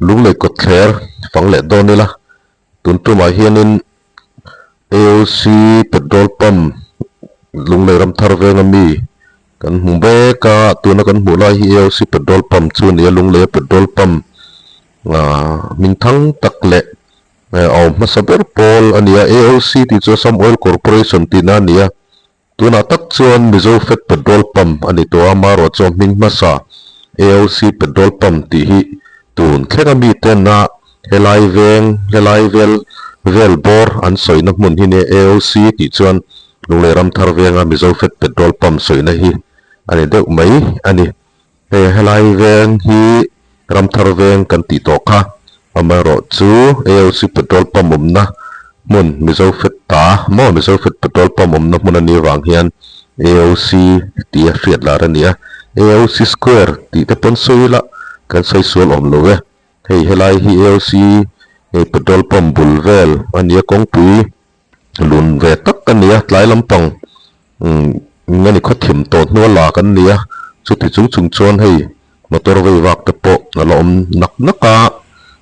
Lunglei kawtthler fang leh dawn ila tun tumah hianin AOC petrol pump Lunglei ram thar venga mi kan hmu mek a tuna kan hmuh lai hi AOC petrol pump chu a ni a Lungleia petrol pump ah hming thang tak leh a awm hmasa ber pawl a ni a AOC tih chu Assam Oil Corporation tihna a ni a. Tunah tak chuan Mizo Fed Petrol Pump a ni tawh a, marawh chu a hming hmasa AOC Petrol Pump tih hi tun thlenga miten a helai veng, helai vel vel bawr an sawina hmun hi nia AOC tih chuan Lunglei Ramthar venga Mizo Fed Petrol Pump sawina hi a ni deuh mai a ni. Hei helai veng hi Ramthar veng kan tih tawh kha, amaherawh chu AOC petrol pump awmna hmun Mizo Fed ta maw Mizo Fed petrol pump awmna hmun a nih avang hian AOC tih a hriat lar a ni a, AOC square tih te pawn sawi ila kan sawi sual awm lo e. Hei helai hi AOC petrol pump bul vel a ni a, kawngpui lun ve tak a ni a, tlai lampang umm nge ni khawthim tawh hnua la kan ni a, chuti chung chung chuan hei motor vei vak te pawh a la awm nak nak a,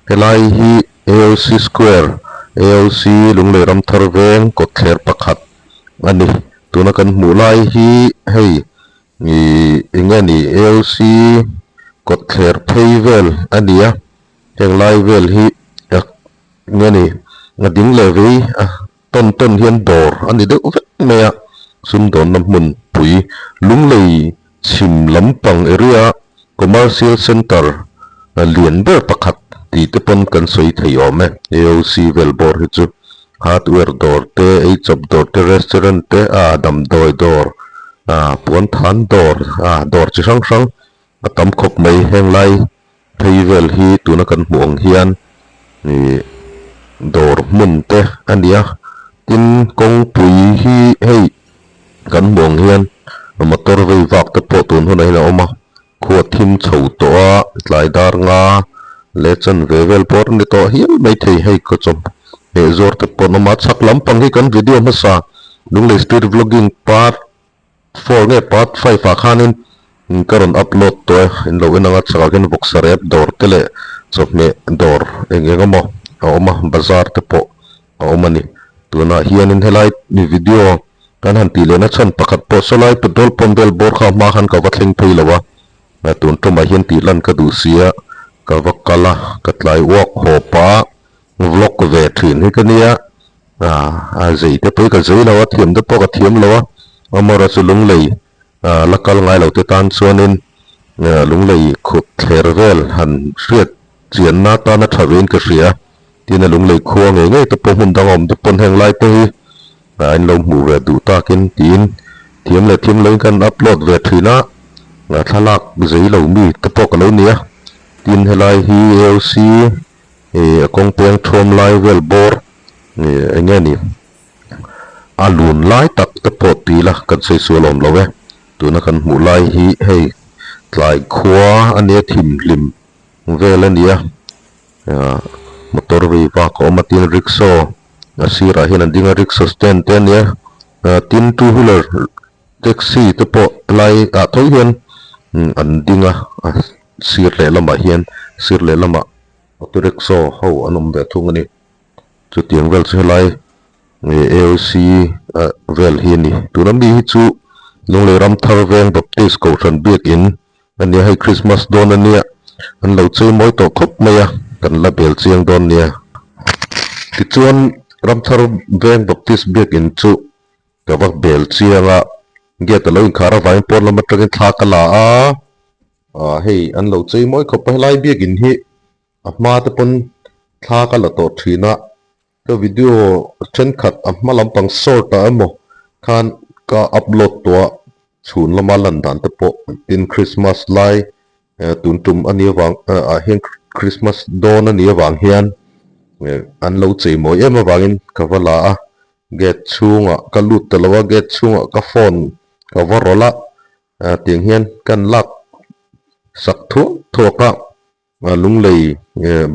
helai hi AOC square AOC Lunglei Ramthar veng kawtthler pakhat a ni, tuna kan hmuh lai hi hei ih eng nge ni AOC kawtthler phei vel a ni a, heng lai vel hi Nge ni, a ding leh vei a tawn tawn hian dawr a ni deuh vek mai a, sumdawnna hmun pui Lunglei chhim lampang area Commercial Centre lian ber pakhat tih te pawn kan sawi thei awm e. AOC vel bawr hi chu hardware dawr te, eichawp dawr te, restaurant te, a damdawi dawr, a puanthan dawr, a dawr chi hrang hrang a tam khawp mai heng lai Phei vel hi tuna kan hmuh ang hian ih dawr hmun te a ni a, tin kawngpui hi hei kan hmuh ang hian motor vei vak te pawh tun hunah hian a awm a, khua thim chho tawh a, tlai dar nga leh chanve vel pawh a ni tawh hial maithei hei ka chawp hmeh zawr te pawh an awm a, chhak lampang hi kan video hmasa Lunglei street vlogging part Four nge part five ah khanin ka rawn upload tawh e, in lo en anga chakah khian vawksa rep dawr te leh chawhmeh dawr eng eng emaw a awm a, bazar te pawh a awm a ni. Tunah hianin helai video kan han tih lehna chhan pakhat pawh sawlai petrol pump vel bawr kha hma khan ka va thleng phei lo a, tun tumah hian tih lan ka duh sia ka va kal a, ka tlai uak hawp a, vlog ve thin hi ka nia. A zei te pawh hi ka zei lo a, thiam te pawh ka thiam lo a, amaherawhchu chu Lunglei la kal ngai lo te tan chuanin Lunglei khup thler vel han hriat chianna atana tha vein ka hria a, tin a Lunglei khua ngei ngei te pawh hmun dang a awm te pawn heng lai te hi in lo hmuh ve duh takin tiin thiam leh thiam loin kan upload ve thin a, thlalak zei lo mi te pawh ka lo ni a, tin helai hi AOC a kawng peng thuam lai vel bawr. Eng nge ni? A lun lai tak te pawh ti ila kan sawi sual awm lo e. Tuna kan hmuh lai hi hei tlai khua a nia thimhlim vel a nia. Motor vei vak a awm a tin rickshaw a sirah hian an ding a rickshaw stand te a nia. Tin two wheeler taxi te pawh lai ah tho hian an ding a a sir lehlamah hian sir lehlamah auto rickshaw ho an awm ve thung a ni. Chutiang vel chu helai AOC vel hi a ni. Tuna mi hi chu Lunglei Ramthar Veng Baptist Kohhran Biakin a nia, hei Christmas dawn a nia, an lo chei mawi tawh khawp mai a, kan la bel chiang dawn nia. Tichuan Ramthar Veng Baptist Biakin chu ka va bel chiang a, gate a lo inkhar avangin pawn lam atangin thla ka la a, hei an lo chei mawi khawp a, helai biakin hi A hma te pawn thla ka la tawh thin a, ka video thenkhat a hma lampang short ah emaw khan ka upload tawh a, chhun lama lan dan te pawh tin Christmas lai tun tum a nih avang ah hian Christmas dawn a nih avang hian an lo chei mawi em avangin ka va la a, gate chhungah ka lut ta lo a, gate chhungah ka phone ka va rawlh a, tiang hian kan lak sak thuak thuak a. Lunglei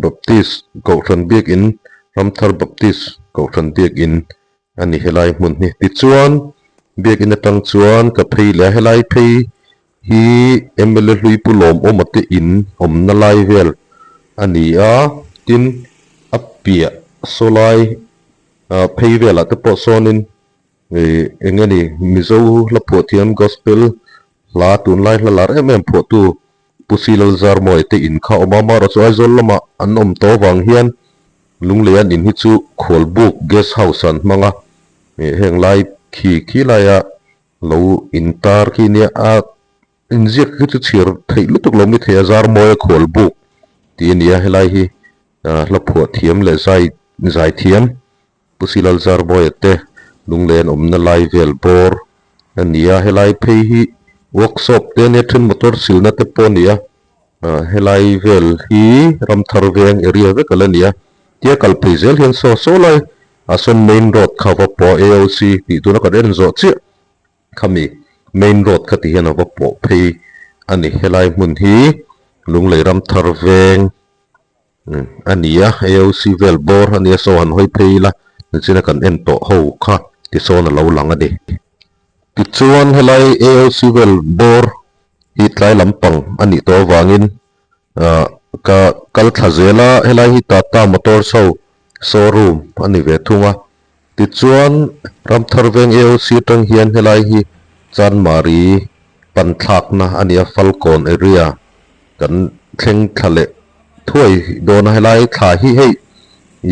Baptist Kohhran Biakin, Ramthar Baptist Kohhran Biakin a ni helai hmun hi. Tichuan, Biakin atang chuan ka phei leh a, helai phei hi mla hlui Pu Lawmawma te in awmna lai vel a ni a tin a piah saw lai ah phei velah te pawh sawnin ih eng nge ni Mizo hla phuah thiam gospel hla tunlai hla lar em em phuahtu Pu Silalzarmawia te in kha a awm a, amaherawhchu chu Aizawl lamah an awm tawh avang hian Lunglei an in hi chu Khualbuk Guest House an hmang a, ih heng lai khi khi laia lo intar khi nia a inziak hi chu chhiar theih lutuk lo mai thei a, Zarmawia Khualbuk tih a ni a, helai hi hla phuah thiam leh zai zai thiam Pu Silalzarmawia te Lunglei an awmna lai vel bawr a ni a, helai phei hi workshop te ania then motor silna te pawh a ni a, ah helai vel hi Ramthar veng area vek a la ni a, tia kal phei zel hian saw saw lai ah sawn main road kha a va pawh a AOC tih tuna kan en zawh chiah khami main road kha ti hian a va pawh phei a ni, helai hmun hi Lunglei Ramthar veng. A ni a, AOC vel bawr a nia saw han hawi phei ila nichina kan en tawh ho kha tisawn a lo lang a ni. Tichuan helai AOC vel bawr hi tlai lampang a nih tawh avangin ka kal thla zel a, helai hi Tata Motors ho showroom a ni ve thung a. Tichuan Ramthar veng AOC atang hian helai hi Chanmari pan thlakna a nia Falkawn area kan thleng thla leh thuai dawn a helai thla hi hei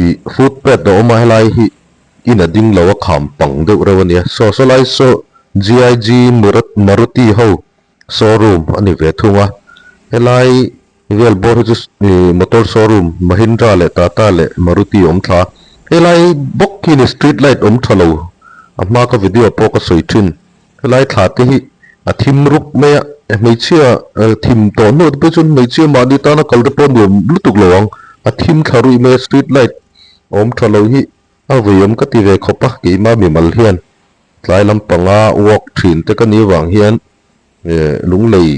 ih footpath a awm a helai hi in a ding lo a kham pang deuh reuh a nia saw saw lai saw GIG Maruti ho showroom a ni ve thung a helai vel bawr hi chu ih motor showroom Mahindra leh Tata leh Maruti awm thla helai bawk khi ni street light awm tha lo a hma ka video pawh ka sawi thin. Helai thla te hi a thim rup mai a, hmeichhia thim tawh hnuah te pawh chuan hmeichhia mahni tana kal te pawh nuam lutuk lo ang, a thim thla ruih mai a street light awm tha lo hi a veiawm ka ti ve khawp a, keimah mimal hian tlai lampanga walk thin te ka nih avang hian lunglei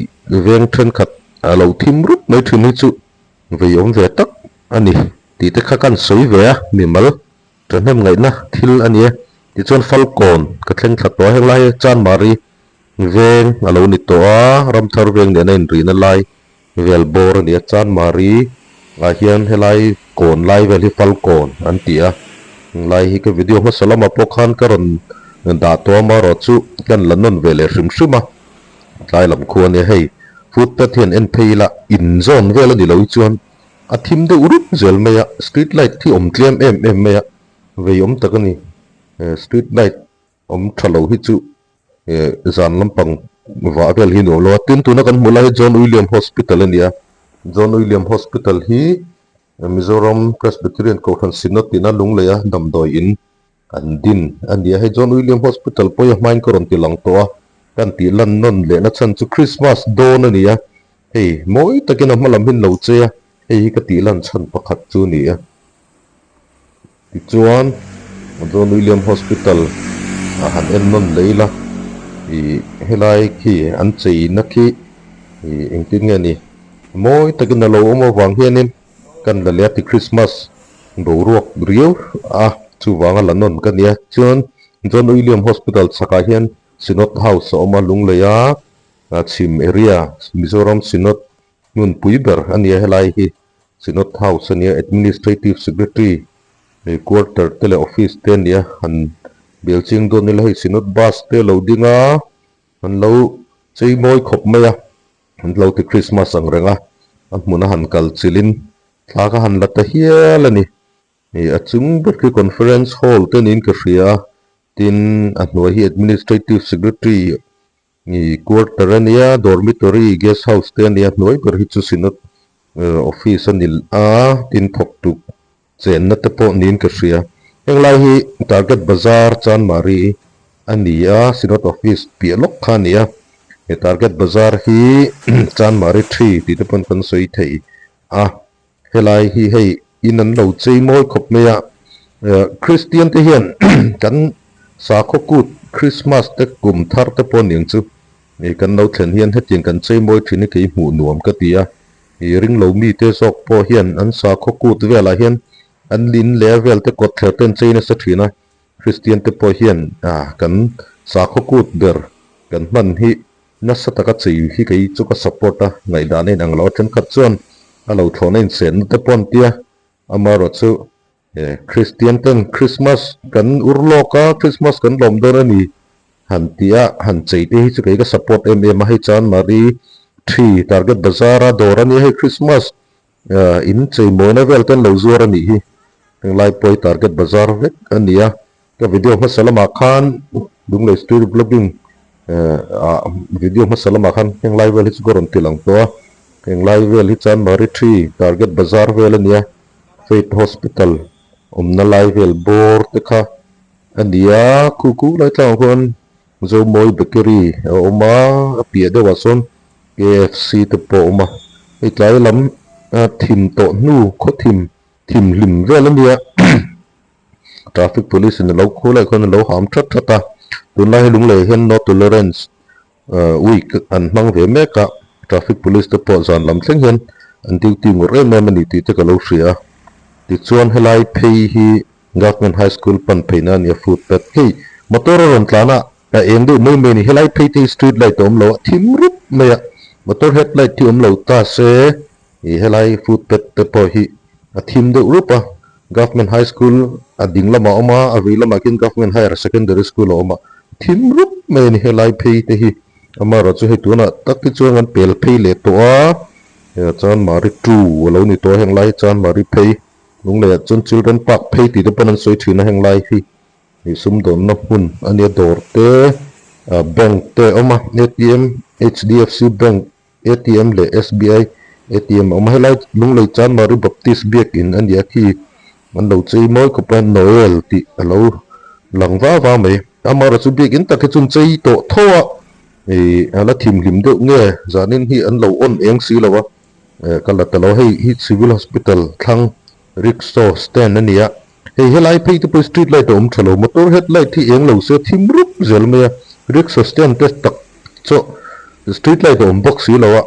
veng thenkhat a lo thim rup mai thin hi chu veiawm ve tak a ni tih te kha kan sawi ve a mimal. Thahnem ngaihna thil a ni e. Tichuan Falkawn ka thleng thla tawh a, heng lai hi Chanmari veng a lo ni tawh a, Ramthar veng nena inrihna lai vel bawr a ni a, Chanmari ah hian helai kawn lai vel hi Falkawn an ti a, heng lai hi ka video hmasa lamah pawh khan ka rawn dah tawh a, amaherawh chu kan la nawn ve leh hrim hrim a, tlai lam khu a nia hei footpath hian en phei ila inzawn vel a ni lo hi chuan A thim deuh rup zel mai a, street light hi awm tlem em em mai a, vei awm tak a ni. Street light awm tha lo hi chu zan lampang vah vel hi nuam lo a, tin tuna kan hmuh lai hi John William Hospital a ni a, John William Hospital hi Mizoram Presbyterian Kohhran Synod tina Lungleia damdawi in an din a ni a, hei John William Hospital pawh hi a hmain ka rawn ti lang tawh a, kan tih lan nawn lehna chhan chu Christmas dawn a ni a, Hei, mawi takin a hma lam hi an lo chei a, hei hi ka tih lan chhan pakhat chu a ni a. Tichuan, John William Hospital ah han en nawn leh ila, ih helai khi an cheina khi ih engtin nge ni, mawi takin a lo awm avang hianin kan la leh a ti Christmas boruak riau a, chuvanga la nawn ka nia. Chuan, John William Hospital chhakah hian Synod House a awm a, Lunglei a. Chhim area Mizoram Synod hmunpui ber a nia helai hi Synod House a nia Administrative Secretary quarter te leh office te a nia han bel ching dawn ila hei Synod bus te a lo ding a an lo chei mawi khawp mai a an lo ti Christmas ang reng a a hmun a han kal chilhin thla kha han la ta hial a ni ih a chung ber khi conference hall te niin ka hria a tin a hnuai hi Administrative Secretary Ih quarter a nia, dormitory, guest house te a nia, hnuai ber hi chu Synod office a ni a, tin thawk tuk chenna te pawh niin ka hria. Heng lai hi Target Bazar Chanmari a ni a, Synod office piah lawk kha a ni a, he Target Bazar hi Chanmari three tih te pawn kan sawi thei a, helai hi hei in an lo chei mawi khawp mai a, Kristian te hian kan sakhaw kut Krismas te kum thar te pawh aniang chu kan lo thlen hian hetiang kan chei mawi thin hi kei hmuh nuam ka ti a, ring lo mi te zawk pawh hian an sakhaw kut velah hian an lin leh a vel te kawt thler te an chei nasa thin a, Kristian te pawh hian kan sakhaw kut ber kan hman hi Nasa taka chei hi kei chu ka support a, ngaihdan a inang lo a, thenkhat chuan a lo thlawhna insenna te pawh an tia amaherawhchu Kristian ten Krismas kan ur lawk a Krismas kan lawm dawn a ni han tih a han chei te hi chu kei ka support em em a hei chuan Mari Tree Target Bazar a dawr a nia hei Krismas in chei mawina vel te an lo zuar a nih hi henglai pawh hi Target Bazar vek a ni a. Ka video hmasa lamah khan Lunglei Street Vlogging ah video hmasa lamah khan heng lai vel hi chu ka rawn ti lang tawh a, heng lai vel hi chuan Mari Tree Target Bazar vel a nia, Faith Hospital awmna lai vel bawr te kha a ni a, khu khu lai tlangah khuan Zomawi Bakery a awm a, a piah deuhah sawn KFC te pawh a awm a, hei tlai lam thim tawh hnu khaw thim thim hlim vel a nia. Traffic police in alo khu lai khuan alo ham that that a, tunlai hi Lunglei hian no tolerance week an hmang ve mek a, traffic police te pawh zan lam thleng hian an duty ngawrh em em a ni tih te ka lo hria a, tichuan helai phei hi Government High School pan pheina a ni a footpath hei motor a rawn tlan a a eng deuh mai mai a ni, helai phei te hi street light a awm lo a thim rup mai a, motor headlight hi awm lo ta se Ih helai footpath te pawh hi a thim deuh rup a, Government High School a ding lamah a awm a, a vei lamah khian Government Higher Secondary School a awm a, thim rup mai a ni helai phei te hi, amaherawhchu hei tunah tak hi chuan kan pel phei leh tawh a, hengah chuan Mari two a lo ni tawh a, heng lai hi chuan Mari phei Lunglei ah chuan Children Park phei tih te pawn an sawi thin a heng lai hi ih sumdawnna hmun a nia dawr te ah bank te a awm a, ATM HDFC bank ATM leh SBI ATM a awm a, helai Lunglei Chanmari Baptist biakin a nia khi an lo chei mawi khawp a, Noel tih a lo lang va va mai. Amaherawh chu biakin tak hi chuan chei tawh tho a, ih a la thimhlim deuh nge zanin hi an lo on eng si lo a, eh ka la ta lo hei hi Civil Hospital thlang rickshaw stand a ni a, hei helai phei te pawh hi street light a awm tha lo, motor headlight hi eng lo se thim rup zel mai a, rickshaw stand te tak chaw Street light a awm bawk si lo a,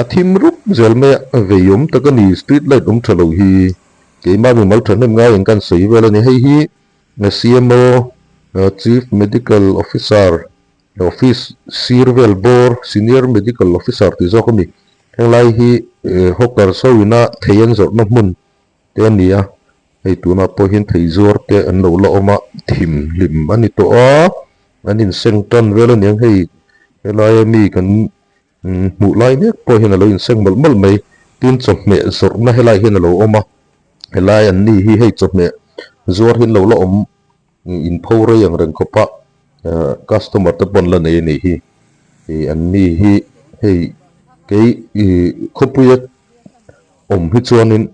a thim rup zel mai a, vei awm tak a ni street light awm tha lo hi. Keimah mimal thahnem ngai ang kan sawi vel a ni. Hei hi CMO, Chief Medical Officer, Office sir vel bawr, Senior Medical Officer tih zawk a ni. Henglai hi hawker so ina thei an zawrhna hmun te a ni a, hei tunah pawh hian thei zuar te an lo la awm a, thim hlim a ni tawh a, an inseng tan vel a niang hei helaia mi kan hmuh lai mek pawh hian a lo inseng mawlh mawlh mai, tin chawhmeh zawrhna helai hian a lo awm a, helai an ni hi hei chawhmeh zuar hi an lo la awm inpho rei ang reng khawp a, customer te pawh an la nei a nih hi, ih an ni hi hei kei ih khawpuia awm hi chuanin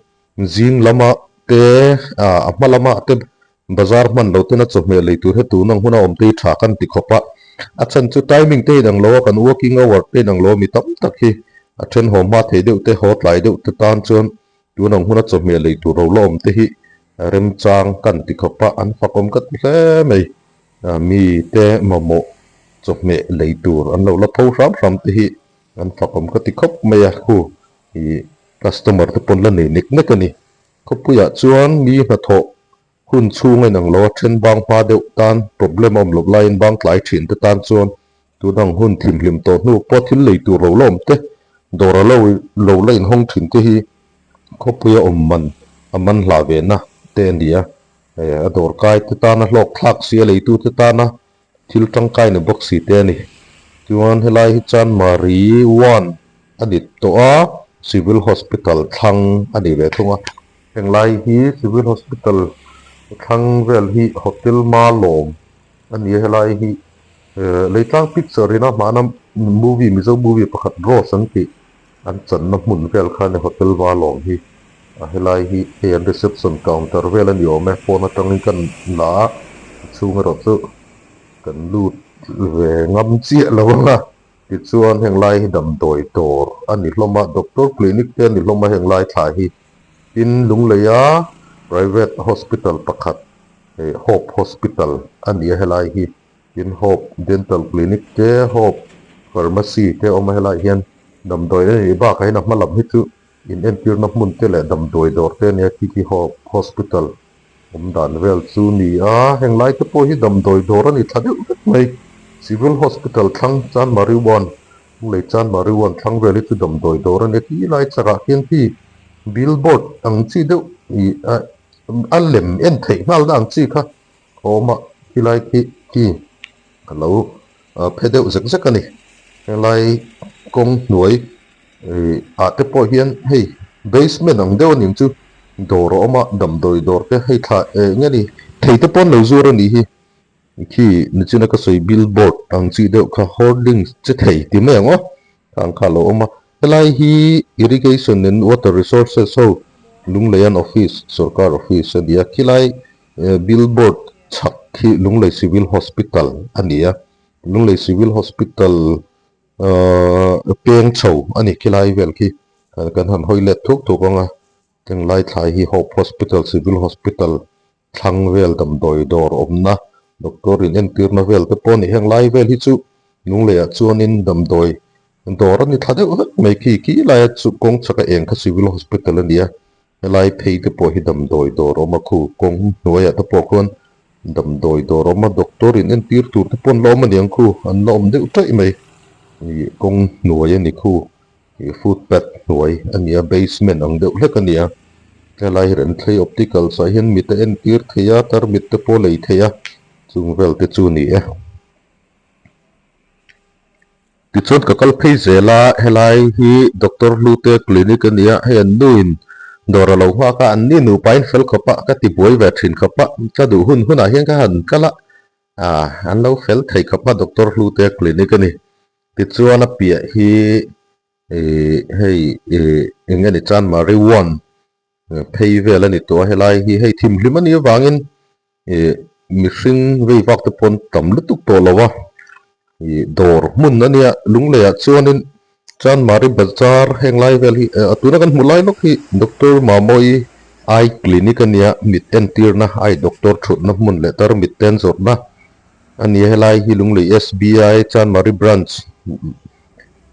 zing lama te ah a hma lama te bazar hman lo tena chawhmeh lei tur he tun ang huna awm te hi tha kan ti khawp a, a chhan chu timing te inang lo a kan working hour te inang lo a mi tam tak hi a then haw hma thei deuh te haw tlai deuh te tan chuan tun ang huna chawhmeh lei tur ro la awm te hi remchang kan ti khawp a an fakawm ka ti hle mai mi te mamawh chawhmeh lei tur an lo la pho hram hram te hi an fakawm ka ti khawp mai a khu. Ih customer te pawn la nei nek nek a ni. Khawpuiah chuan mi hnathawh hun chhung a inang lo a, then bang hma deuh tan problem a awm loh laiin bang tlai thin te tan chuan tun ang hun thimhlim tawh hnu pawh thil lei tur lo la awm te, dawr a lo lo la inhawng thin te hi khawpuia awm man a man hlah ve na te a ni a. A dawr kai te tana hlawk thlak si a leitu te tana Thil tangkai ni bawk si te a ni. Chuan helai hi chuan Mari one a ni tawh a, Civil Hospital thlang a ni ve thung a. Henglai hi Civil Hospital thlang vel hi Hotel Malawm a ni a, helai hi Leitlang picture ina hmana movie Mizo movie pakhat Rose an tih an channa hmun vel kha a ni Hotel Malawm hi. A helai hi hei an reception counter vel a ni awm e, phone atangin kan la a, a chhung erawh chu kan lut ve ngam chiah lo ang a, tichuan heng lai hi damdawi dawr a ni hlawm a, doctor clinic te a ni hlawm a heng lai thla hi, tin Lungleia private hospital pakhat eh Hope Hospital a ni a helai hi, tin Hope Dental Clinic te Hope Pharmacy te a awm a helai hian damdawi a nih bakah hian a hma lam hi chu In entirna hmun te leh damdawi dawr te ania khi khi hospital awm dan vel chu ni a, heng lai te pawh hi damdawi dawr a ni thla deuh vek mai. Civil Hospital thlang Chanmari one Lunglei Chanmari one thlang vel hi chu damdawi dawr a nia ti lai chakah khian khi Billboard ang chi deuh ih a a lem en theih nghal na ang chi kha a awm a khilai khi khi a lo phe deuh zek zek a ni helai kawng hnuai ih ah te pawh hian hei basement ang deuh a ning chu dawr a awm a damdawi dawr te hei thla eng nge ni thei te pawh an lo zuar a nih hi. Khi nichina ka sawi billboard ang chi deuh kha hoardings che thei ti mai ang aw khang kha a lo awm a helai hi irrigation and water resources ho Lungleian office sorkar office a ni a khilai billboard chhak khi Lunglei civil hospital a ni a Lunglei civil hospital ahh peng chho a ni khilai vel khi kan han hawi let thuk thuk ang a henglai thlai hi Hope hospital civil hospital Thlang vel damdawi dawr awmna doctor in entirna vel te pawh a ni. Heng lai vel hi chu Lungleiah chuanin damdawi dawr a ni thla deuh vek mai khi. Khi laia chu kawng chhaka eng kha Civil Hospital a ni a, helai phei te pawh hi damdawi dawr a awm a, khu kawng hnuaiah te pawh khuan damdawi dawr a awm a, doctor in entir tur te pawh an la awm a niang khu, an la awm deuh taih mai. Ih kawng hnuai a ni khu. Ih footpath hnuai a ni a basement ang deuh hlek a ni a helai hi Renthlei opticals ah hian mit a entir thei a tarmit te pawh a lei thei a chung vel te chu a ni e. Tichuan ka kal phei zel a helai hi Doctor Hlute clinic a ni a hei an nu in dawr a lo nghak a an ni nupa in fel khawp a ka ti buai ve thin khawp a ka duh hun hunah hian ka han kal a ah an lo fel thei khawp a Doctor Hlute clinic a ni. Tichuan a piah hi ih hei ih eng nge ni chuan marijuana phei vel a ni tawh a helai hi hei thimhlim a nih avangin ih mihring vei vak te pawh an tam lutuk tawh lo a ih dawr hmun a nia Lungleiah chuanin Chanmari bazar heng lai vel hi a tuna kan hmuh lai lawk hi Doctor Mamawii eye clinic a nia mit entirna eye doctor thutna hmun leh tarmit te an zawrhna. A ni a helai hi Lunglei SBI Chanmari branch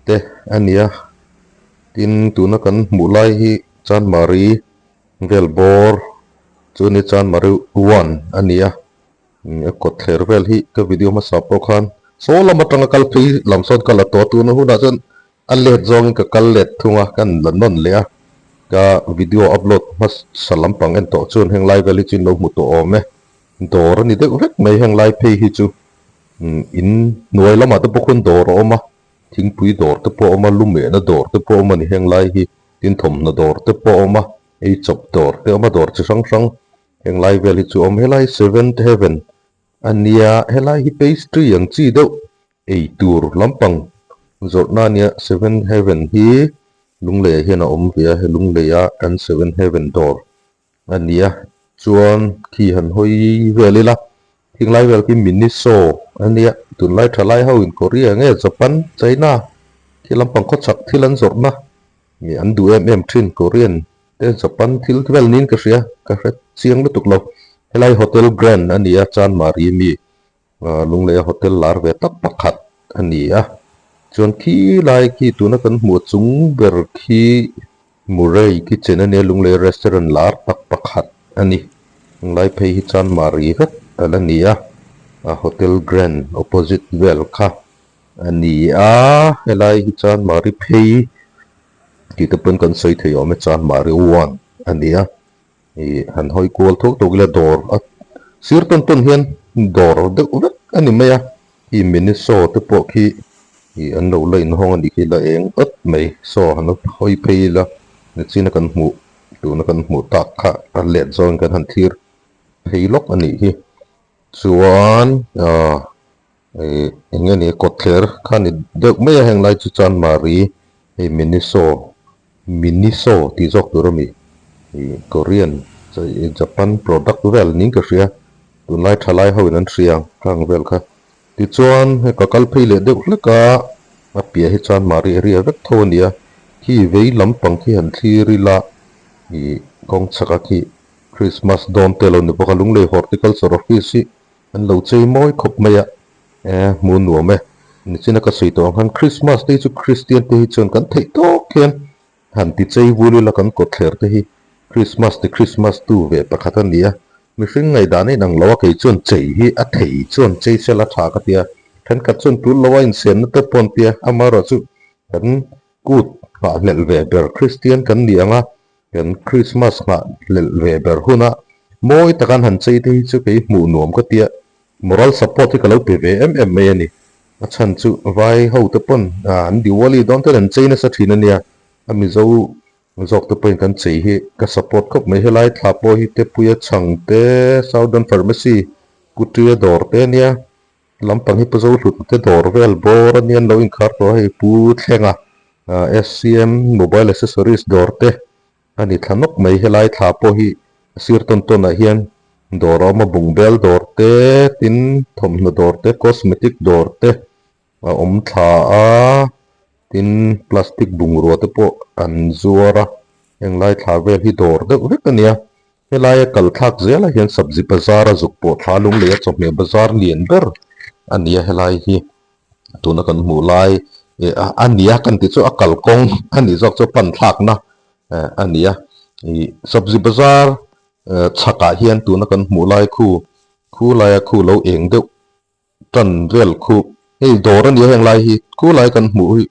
te a ni a tin tuna kan hmuh lai hi Chanmari vel bawr chu a ni Chanmari one a ni a a kawt thler vel hi ka video hmasa pawh khan saw lam atanga kal phei lam sawn ka la tawh a tuna hunah chuan a let zawngin ka kal let thung a ka la nawn leh a ka video upload hmasa lampang en tawh chuan heng lai vel hi chu in lo hmu tawh awm e. Dawr a ni deuh vek mai heng lai phei hi chu in hnuai lamah te pawh khuan dawr a awm a, thingpui dawr te pawh a awm a, lumehna dawr te pawh a awm a ni heng lai hi, tin thawmhnaw dawr te pawh a awm a, ei chawp dawr te a awm a, dawr chi hrang hrang heng lai vel hi chu a awm. Helai Seventh Heaven a nia, helai hi pastry ang chi deuh ei tur lampang zawrhna a nia, Seventh Heaven hi Lungleiah hian a awm ve a, he Lungleia kan Seventh Heaven dawr a ni a chuan khi han hawi vel ila thinglai vel khi Miniso a nia tunlai tha lai ho in Korea nge Japan China khi lampang khawchhak thil an zawrhna ih an duh em em thin Korean te Japan thil vel niin ka hria ka hre chiang lutuk lo helai Hotel Grand a ni a Chanmari mi Lungleia hotel lar ve tak pakhat a ni a, chuan khi lai khi tuna kan hmuh chung ber khi Murray kitchen a nia Lungleia restaurant lar tak pakhat a ni. Tunlai phei hi chuan Mari vek a la ni a, a hotel grand opposite vel kha a ni a, helai hi chuan Mari phei tih te pawn kan sawi thei awm e chuan Mari one a ni a. Ih han hawi kual thuk thuk ila dawr a sir tawn tawn hian dawr deuh vek a ni mai a khi miniso te pawh khi ih an lo la inhawng a nih khi la eng awt mai saw han hawi phei ila nichina kan hmuh tuna kan hmuh tak kha a let zawngin kan han thlir phei lawk a nih hi chuan ah ih eng nge ni kawtthler kha ni deuh mai a heng lai chu chuan mari hei miniso Miniso tih zawk tur a mi ih Korean Japan product vel niin ka hria tunlai thalai ho in an hria ang ka ang vel kha tichuan hei ka kal phei leh deuh hlek a a piah hi chuan mari area vek tho a ni a khi vei lampang khi han thlir ila ih kawng chhaka khi Christmas dawn te lo ni bawk a Lunglei Horticulture Office hi An lo chei mawi khawp mai a, e hmu nuam e. Nichina ka sawi tawh ang khan Christmas te hi chu Christian te hi chuan kan theih tawk hian han ti chei vul ila kan kawtthler te hi Christmas ti Christmas tu ve pakhat a ni a. Mihring ngaihdan a inang lo a, kei chuan chei hi a thei chuan chei sela tha ka ti a, thenkhat chuan tul lo a insiamna te pawh an ti a, amaherawhchu kan kut nghahhlelh ve ber Christian kan ni ang a. Kan Christmas nghah hlelh ve ber huna mawi taka an han chei te hi chu kei hmuh nuam ka tia, moral support hi ka lo pe ve em em mai a ni. A chhan chu vai ho te pawn an Diwali dawn ten an chei nasa thin a nia, a Mizo zawk te pawhin kan chei hi ka support khawp mai. Helai thla pawh hi Tepuia Chhangte Southern Pharmacy Kutia dawr te a nia. Lampang hi Pu Zohlut te dawr vel bawr a nia an lo inkhar tawh a hei Pu Thlenga SCM mobile accessories dawr te a ni thla nawk mai helai thla pawh hi a sir tawn tawn ah hian dawr a awm a bungbel dawr te tin thawmhnaw dawr te cosmetic dawr te a awm thla a tin plastic bungrua te pawh an zuar a heng lai thla vel hi dawr deuh vek a nia. Helaia kal thlak zelah hian sabzi bazar a zuk pawh thla lunglei a chawhmeh bazar lian ber a ni a helai hi tuna kan hmuh lai eh a ni a kan tih chu a kalkawng a nih zawk chu a pan thlakna eh a ni a ih sabzi bazar eh chhakah hian tuna kan hmuh lai khu khu laia khu lo eng deuh tan vel khu hei dawr a ni a heng lai hi khu lai kan hmuh hi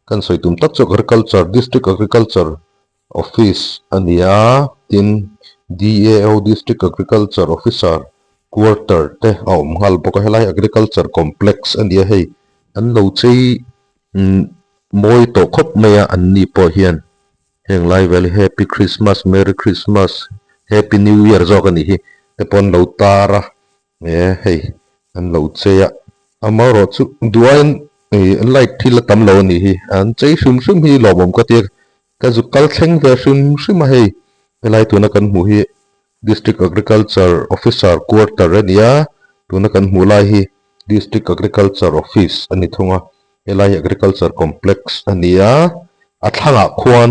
kan sawi tum tak chu agriculture district agriculture Office a ni a, tin DAO District Agriculture Officer Quarter te a awm nghal bawk a, helai Agriculture Complex a ni a hei an lo chei mawi tawh khawp mai a an ni pawh hian heng lai vel hi Happy Christmas, Merry Christmas, Happy New Year zawk a nih hi te pawh an lo tar a. E hei an lo chei a, amaherawh chu duaiin ih light thil a tam lo a nih hi, an chei hrim hrim hi lawmawm ka ti a, ka zuk kal thleng ve hrim hrim a hei helai tuna kan hmuh hi District Agriculture Officer Quarter a ni a, tuna kan hmuh lai hi District Agriculture Office a ni thung a, helai hi Agriculture Complex a ni a, a thlangah khuan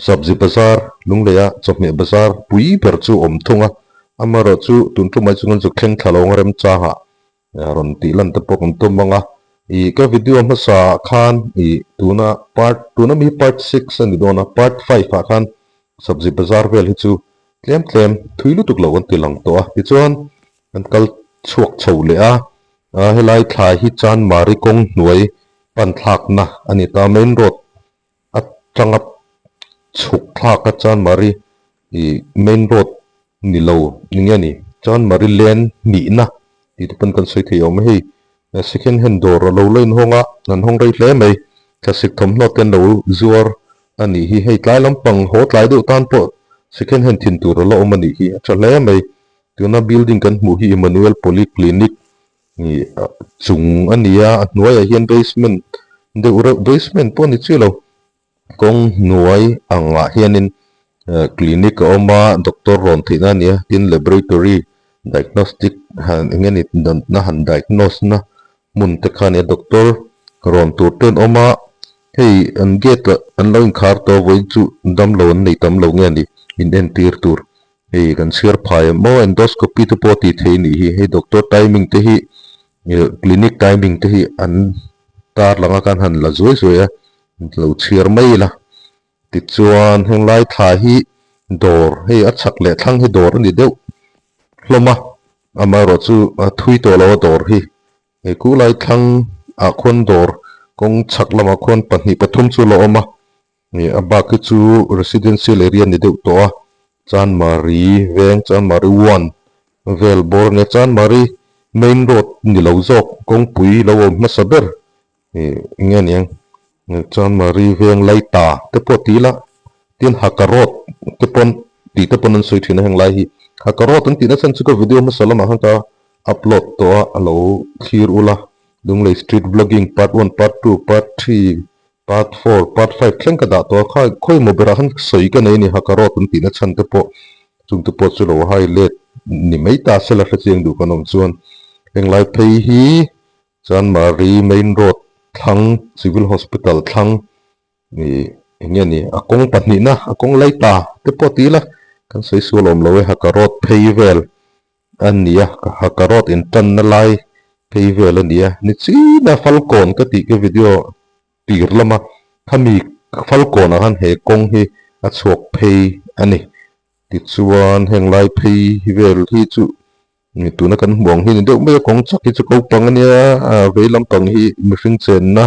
Sabzi bazar, Lungleia chawhmeh bazar pui ber chu a awm thung a, amaherawh chu tun tumai chu kan zuk thleng thla lo ang remchangah rawn tih lan te pawh kan tum ang a. Ih ka video hmasa ah khan ih tuna part tuna mi hi part six a ni dawn a, part five ah khan sabzi bazar vel hi chu tlem tlem thui lutuk lo kan ti lang tawh a, tichuan kan kal chhuak chho leh a, helai thla hi Chanmari kawng hnuai pan thlakna a ni ta, main road atanga chhuk thlak a Chanmari ih main road ni lo ni nge ni Chanmari lane hnihna tih te pawn kan sawi thei awm a hei second hand dawr a lo la inhawng a an hawng rei hle mai thlasik thawmhnaw te an lo zuar a nih hi hei tlai lampang haw tlai deuh tan pawh second hand thin tur a la awm a nih hi a tha hle mai tuna building kan hmuh hi Emmanuel Polyclinic Ih chung a ni a, a hnuaiah hian basement deuh reuh basement pawh a ni chiah lo kawng hnuai angah hianin clinic a awm a doctor rawn theihna a ni a tin laboratory diagnostic han eng nge ni natna han diagnose na hmun te kha a ni a doctor rawn tur te an awm a hei an gate ah an lo inkhar tawh vawiin chu damlo an nei tam lo nge a ni in entir tur. Hei kan chhiar phai em aw endoscopy te pawh tih theih a nih hi hei doctor timing te hi ih clinic timing te hi an tar lang a khan han la zuai zuai a lo chhiar mai ila tichuan heng lai thla hi dawr hei a chhak leh thlang hi dawr a ni deuh hlawm a amaherawh chu a thui tawh lo a dawr hi He khulai thlang ah khuan dawr kawng chhak lamah khuan pahnih pathum chu la awm a. Ih a bak hi chu residential area ni deuh tawh a, Chanmari veng Chanmari one vel bawr a nia, Chanmari main road ni lo zawk kawngpui lo awm hmasa ber ih eng nge niang Chanmari veng Laita te pawh ti ila tin Haka road te pawn tih te pawn an sawi thin a heng lai hi Haka road an tihna chhan chu ka video hmasa lamah khan ka upload tawh a a lo thlir ula Lunglei street vlogging part one part two part three Part four, part five thleng ka dah tawh a, kha khawi maw berah khan sawi ka nei a ni, Hakarot an tihna chhan te pawh chung te pawh chu lo hai let ni mai ta se la hrechiang duh kan awm chuan henglai phei hi Chanmari main road thlang Civil Hospital thlang ih eng nge ni a kawng pahnihna a kawng lai ta te pawh ti ila kan sawi sual awm lo e Hakarot phei vel a ni a, Hakarot intanna lai phei vel a ni a, ni china Falkawn ka tih ka video tir lama khami Falkawnah khan he kawng hi a chhuak phei a ni. Tichuan heng lai phei vel hi chu tuna kan hmuh ang hi ni deuh mai a, kawng chak hi chu ko pang a nia, vei lampang hi mihring chenna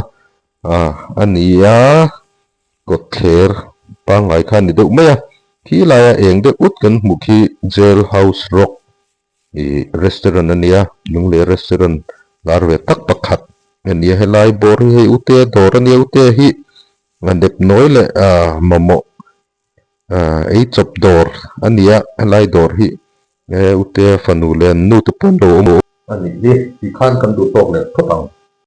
a ni a, kawtthler pangngai kha a ni deuh mai a. Khi laia eng deuh ut kan hmuh khi Jail House Rock ih restaurant a nia Lunglei restaurant lar ve tak pakhat a nia helai bawr hi hei ute dawr a nia ute hi a nepnawi leh ah mamawh ah ei chawp dawr a nia helai dawr hi he ute fanu leh an nu te pawh an lo awm a nih hi tikhan kan duh tawk leh phawt ang.